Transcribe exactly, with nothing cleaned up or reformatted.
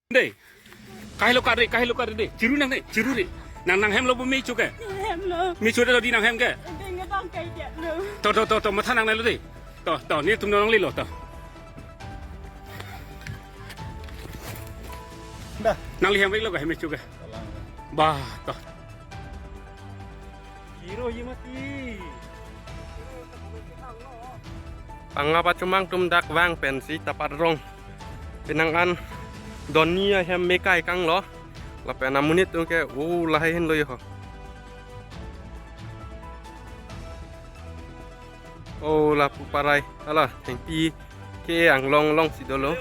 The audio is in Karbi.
Dei. Kahelo kari, kahelo kari dei. Chiru nang dei, chiru dei. Nang nanghem lo bo me cho ke. Hemlo. Me cho dei lo di nanghem ke. Ding dong kai dia lo. To, to, to, to, matha nangnei lo dei. To, to, netum nanglelo to. Dah. Nangli hem lo ke, hem cho ke. Bah, to. Hero ye mati. Pangapachumang atum dak vang pensi tapat rong. Penang an donni ahem me kai kanglo. Lapen amonit atum ke, o, lahai henlo yo. O, lapu parai. Hala, thengpi ke anglong alongsi dolo.